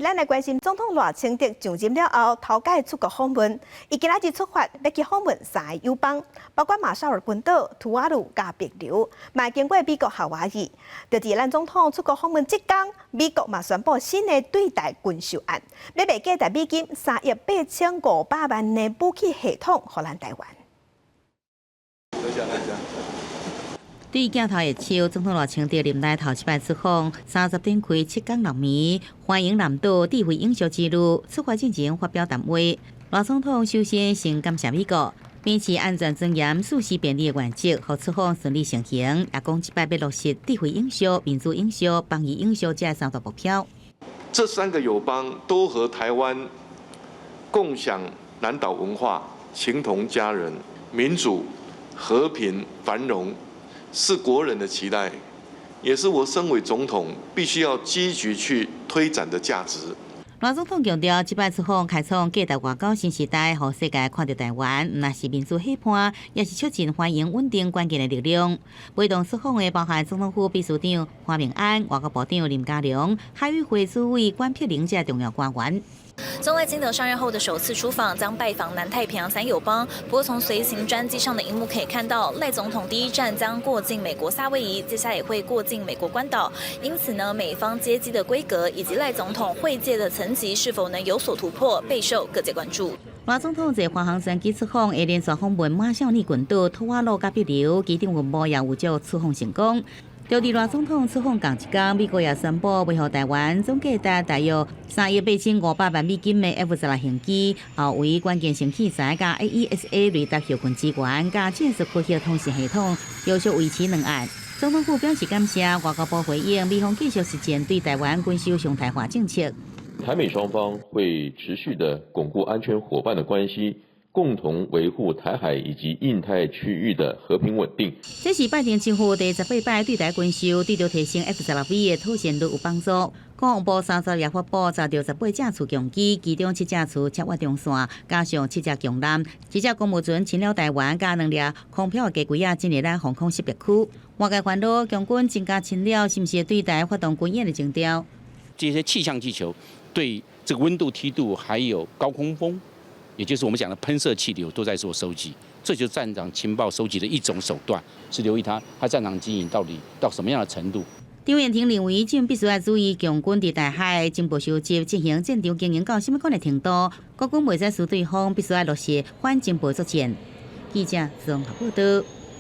咱來關心總統賴清德上任了後，頭擺出國訪問，伊今仔日出發欲去訪問三个友邦，包括馬紹爾群島、吐瓦魯佮帛琉，嘛經過美國夏威夷。就佇咱總統出國訪問這工，美國嘛宣布新的對台軍售案，欲賣價值美金3億8500萬的武器系統，予咱台灣。等一下。對鏡頭一笑，總統賴清德任內頭一擺出訪，30點開7工6暝，環遊南島智慧永續之旅出發進前發表談話。賴總統首先先感謝美國，秉持安全尊嚴、舒適便利的原則，予出訪順利成行。也講這擺欲落實智慧永續、民主永續、邦誼永續這三大目標。這三個友邦都和台灣共享南島文化，情同家人，民主、和平、繁榮，是國人的期待，也是我身為總統必須要積極去推展的價值。賴總統強調，這擺出訪開創價值外交新時代，予世界看著台灣，毋但是民主伙伴，也是促進繁榮穩定關鍵的力量。陪同出訪的包含總統府秘書長潘孟安、外交部長林佳龍、海委會主委管碧玲這重要官員。總統賴清德上任後的首次出訪，將拜訪南太平洋三友邦。不過，從隨行專機上的螢幕可以看到，賴總統第一站將過境美國夏威夷，接下來也會過境美國關島。因此呢，美方接機的規格以及賴總統會見的層級是否能有所突破，備受各界關注。賴總統坐華航專機出訪，會連續訪問馬紹爾群島、吐瓦魯佮帛琉，機頂文報也預祝出訪成功。就佇賴總統出訪仝一工，美國也宣布賣予台灣總價值大約3億8500萬美金的 F-16型機，後圍關鍵性器材佮 AESA 雷達後勤支援，佮戰術科學通信系統，陸續維持兩案。總統府表示感謝，外交部回應，美方繼續實踐對台灣軍售常態化政策。台美雙方會持續的鞏固安全夥伴的關係，共同維護台海以及印太區域的和平穩定。這是拜登政府第18擺對台軍售，對著提升 F-16V 的妥善率有幫助。國防部30日發布，查著18架次共機，其中7架次超越中線，加上7隻強艦，一隻公務船侵擾台灣，佮兩粒空飄的雞胿仔進入咱防空識別區。外界煩惱，共軍增加侵擾，是毋是對台發動軍演的徵兆？這些氣象氣球對這個溫度梯度，還有高空風，也就是我們講的噴射氣流都在做收集，這就是戰場情報收集的一種手段，是留意它戰場經營到底到什麼樣的程度。張燕婷認為，政府必須愛注意共軍佇台海情報收集進行戰場經營到啥物款的程度，國軍袂使輸對方，必須愛落實反情報作戰。記者綜合報道。